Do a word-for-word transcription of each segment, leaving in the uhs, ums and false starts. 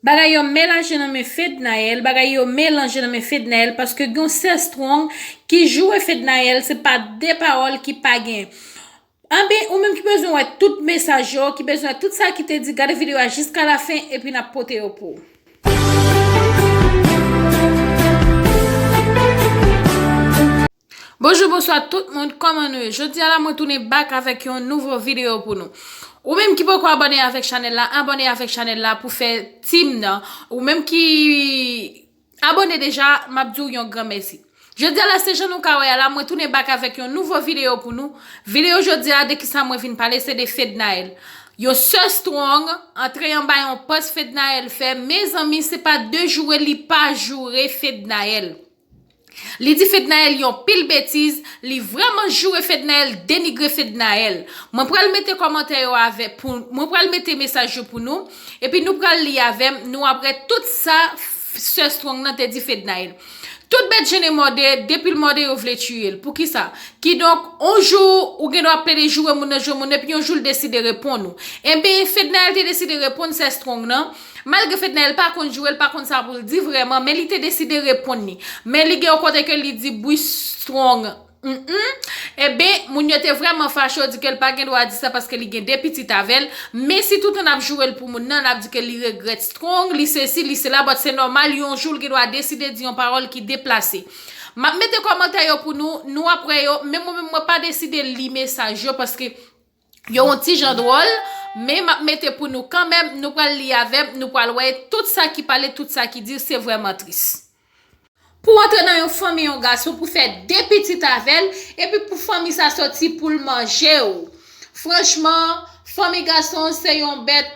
Bagay yo melanje nan men Fednaelle, bagay yo melanje nan men Fednaelle, paske gen yon sè Strong ki joure Fednaelle, se pa de pawòl ki pa gen. Anben, ou menm ki bezwen wè tout mesaj yo, ki bezwen wè tout sa ki te di, gade videyo a jiska lafen, epi n ap pote yo pou ou. Bonjou, bonswa tout moun, kòman nou ye? Jodi a la, mwen tounen back avèk yon nouvo videyo pou nou. Ou menm ki poko abòne avèk chanèl la, abòne avèk chanèl la pou fè team nan. Ou menm ki abòne deja, m ap di w yon gran mèsi. Jodi a la, se jan nou ka wè a la, mwen tounen back avèk yon nouvo videyo pou nou. Videyo jodi a, de kisa mwen vin pale, se de Fednaelle. Yon sè Strong antre anba yon pòs Fednaelle fè. Mezanmi, se pa de joure li pa joure Fednaelle. Li di Fednaelle yon pil betiz, li vrèman joure Fednaelle, denigre Fednaelle. Mwen pral mete kòmantè yo avè pou, mwen pral mete mesaj yo pou nou, epi nou pral li avè m, nou ap wè tout sa f-, sè Strong nan te di Fednaelle. Tout bèt jennen mòde, depi l mòde yo vle tiye l. Poukisa? Kidonk, on jou, ou gen dwa ap plede joure moun nan, joure moun nan, epi yon jou l deside reponn ou. Enben, Fednaelle te deside reponn sè Strong nan. Malgre Fednaelle pa konn joure, l pa konn sa pou l di vrèman, men li te deside reponn li. Men li gen yon kote ke li di Bri Strong. Mm-mm. Enben, moun yo te vrèman fache, yo di ke l pa gen dwa di sa paske li gen de pitit avè l. Men si toutan n ap joure l pou moun nan, n ap di ke li regrèt Strong, li sesi, li sela, but se nòmal, yon jou l gen dwa deside di yon pawòl ki deplase. M ap mete kòmantè yo pou nou, nou ap wè yo, men mwen menm mwen pa deside li mesaj yo paske yo yon ti jan dwòl, men m ap mete pou nou kanmenm, nou pral li avè m, nou pral wè tout sa ki pale, tout sa ki di, se vrèman tris. Pou w antre nan yon fanmi yon gason, pou fè de pitit avè l, epi pou fanmi sa soti pou l manje w. Franchman, fanmi gason se yon bèt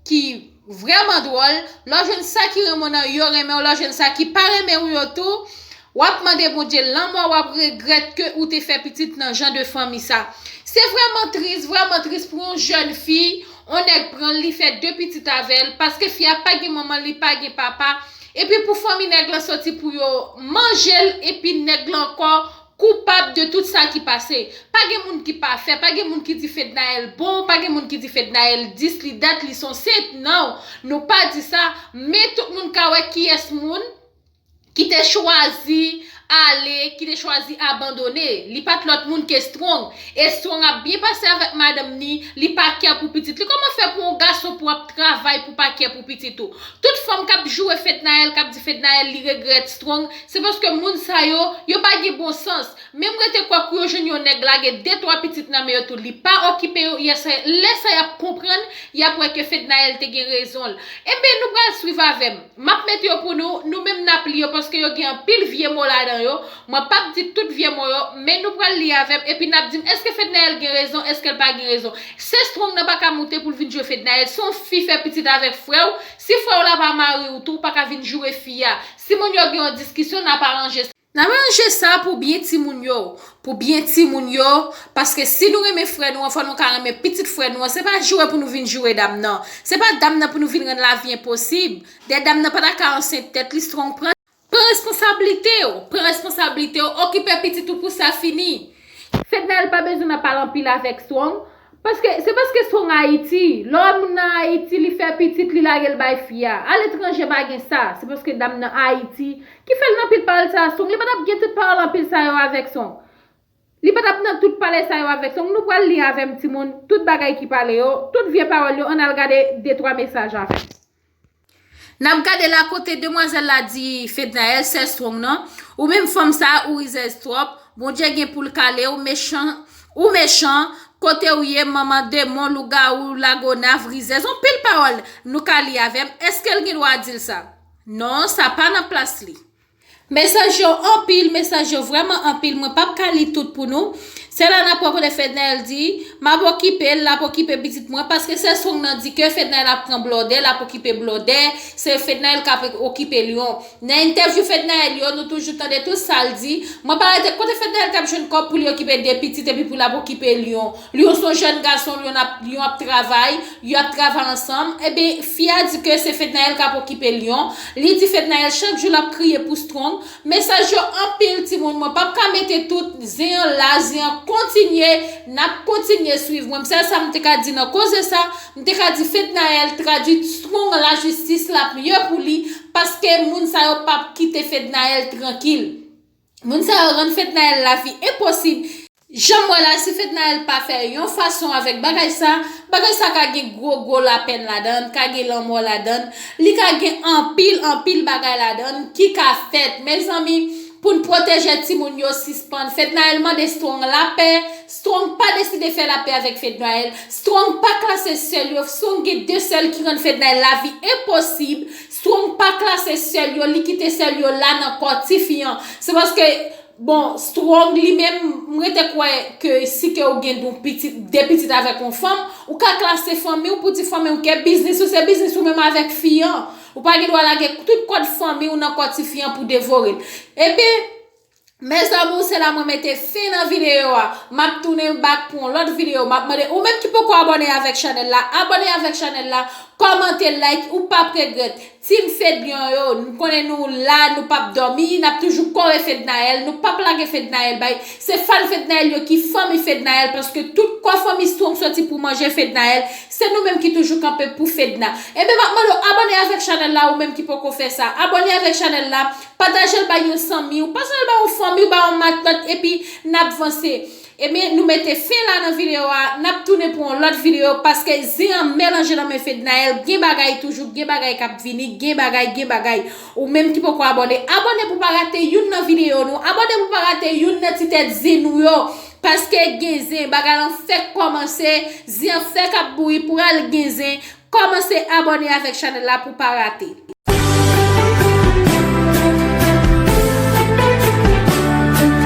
ki vrèman dwòl. Lè w jwenn sa ki renmen w nan yo renmen w, lè w jwenn sa ki pa renmen w yo tou, w ap mande Bondye lanmò, w ap regrèt ke ou te fè pitit nan jan de fanmi sa. Se vrèman tris, vrèman tris pou yon jèn fi, yon nèg pran l, li fè de pitit avè l, paske fi a pa gen manman, li pa gen papa, epi pou fanmi nèg lan soti pou yo manje l, epi nèg lan ankò koupab de tout sa ki pase. Pa gen moun ki pafè, pa gen moun ki di Fednaelle bon, pa gen moun ki di Fednaelle dis, li dat, li son sent, non, nou pa di sa, men tout moun ka wè kiyès moun ki te chwazi ale, ki te chwazi abandone. Li pa t lòt moun ke Strong. E Strong ap byen pase avèk madanm ni, li pa kè pou pitit. Li kòman fè pou yon gason pou ap travay pou pa kè pou pitit ou? Tout fanm k ap joure Fednaelle, k ap di Fednaelle li regrèt Strong, se paske moun sa yo, yo pa gen bon sans. Menm rete kwè kou yo jwenn yon nèg lage de twa pitit nan men yo tou, li pa okipe yo, yè sa, lè sa y ap konprann, y ap wè ke Fednaelle te gen rezon l. Enben, nou pral swiv avè m. M ap mete yo pou nou, nou menm n ap li yo, paske yo gen anpil vye mo ladan yo. Mwen p ap di tout vye mo yo, men nou pral li avè m, epi n ap di m èske Fednaelle gen rezon, èske l pa gen rezon. Se Strong nan pa ka moute pou l vin joure Fednaelle. Se yon fi fè pitit avèk frè w. Si frè w la pa mari w tou, ou pa ka vin joure fi a. Si moun yo gen yon diskisyon, n ap aranje sa. N ap aranje sa pou byen timoun yo. Pou byen timoun yo. Paske si nou renmen frè nou an, fò nou ka renmen pitit frè nou an. Se pa joure pou nou vin joure dam nan. Se pa dam nan pou nou vin rann lavi enposib. Dè dam nan pa ta ka ansent tèt li, Strong pran. Pran responsablite w. Pran responsablite w. Okipe pitit ou pou sa fini. Fednaelle pa bezwen nan pale anpil avèk Strong. Paske, se paske Strong Ayiti. Lè w wè moun nan Ayiti, li fè pitit, li lage l bay fi a. Aletranje pa gen sa. Se paske dam nan Ayiti ki fè l nan pil pawòl sa a. Strong, li pa t ap gen tout pawòl anpil sa yo avèk Strong. Li pa t ap nan tout pale sa yo avèk Strong. Nou pral li avè m, timoun, tout bagay ki pale yo, tout vye pawòl yo, ann al gade de twa mesaj avè m. N ap gade la kote demwazèl la di Fednaelle, sè Strong nan, ou menm fanm sa a, ou rizèz twòp, Bondye gen pou l kale w, mechan, ou mechan, kote w ye, manman demon, lougawou, lagonav, rizèz, yon pil pawòl nou ka li avè m, èske l gen dwa di l sa? Non, sa pa nan plas li. Mesaj yo anpil, mesaj yo vrèman anpil, mwen p ap ka li tout pou nou. Se la n ap wè kote Fednaelle di, m ap okipe l, l ap okipe pitit mwen, paske sè Strong nan di ke Fednaelle ap pran blòdè, l ap okipe blòdè, se Fednaelle k ap okipe Lyon. Nan entèvyou Fednaelle yo, nou toujou tande tout sa l di. Mwen pa rete kote Fednaelle t ap jwenn kòb pou li okipe de pitit epi pou l ap okipe Lyon. Lyon se yon jèn gason, Lyon ap, Lyon ap travay, yo ap travay ansanm. Ebyen, fi a di ke se Fednaelle k ap okipe Lyon. Li di Fednaelle chak jou l ap kriye pou Strong. Mesaj yo anpil, timoun, mwen p ap ka mete tout, zen an la, zen an kontinye, n ap kontinye swiv mwen. Sèl sa m te ka di nan koze sa, m te ka di Fednaelle tradui strong lajistis la miye pou li, paske moun sa yo p ap kite Fednaelle trankil. Moun sa yo rann Fednaelle lavi enposib. Jan m wè la, si Fednaelle pa fè yon fason avèk bagay sa, bagay sa ka gen gwo gwo lapèn ladan l, ka gen lanmò ladan l, li ka gen anpil anpil bagay ladan l ki ka fèt. Mezanmi, pou n pwoteje timoun yo, sispann. Fednaelle mande Strong lapè. Strong pa deside fè lapè avèk Fednaelle. Strong pa klase sèl yo. Strong gen de sèl ki rann Fednaelle lavi enposib. Strong pa klase sèl yo. Li kite sèl yo la nan kò tifi an. Se paske, bon, Strong li menm, m rete kwè ke si ke ou gen yon pitit, de pitit avèk yon fanm, ou ka klase fanmi w pou di fanmi w ke biznis ou se biznis ou menm avèk fi an. Ou pa gen dwa lage tout kòd fanmi w nan kò tifi an pou devore l. Ebyen, mes amours, se la mwen mete fen nan videyo a. M ap tounen back pou yon lòt videyo. M ap mande ou menm ki poko abòne avèk chanèl la, abòne avèk chanèl la, kòmante, like, ou p ap regrèt. Team Fedlion yo, nou konnen nou la, nou p ap dòmi, n ap toujou kore Fednaelle, nou p ap lage Fednaelle bay. Se fan Fednaelle yo ki fanmi Fednaelle, paske tout kò fanmi Strong soti pou manje Fednaelle, se nou menm ki toujou kanpe pou Fedna. Ebyen, m ap mande w abòne avèk chanèl la, ou menm ki poko fè sa. Abòne avèk chanèl la, pataje l bay yon zanmi w, pataje l bay yon fanmi w, bay yon matant, epi n ap vanse. Ebyen, nou mete fen la nan videyo a, n ap tounen pou yon lòt videyo, paske zen an melanje nan men Fednaelle, gen bagay toujou, gen bagay k ap vini, gen bagay, gen bagay. Ou menm ki poko abòne, abòne pou pa rate youn nan videyo nou, abòne pou pa rate youn nan ti tèt zen nou yo, paske gen zen, bagay lan fèk kòmanse, zen an fèk ap bouyi, pral gen zen, kòmanse abòne avèk chanèl la pou pa rate.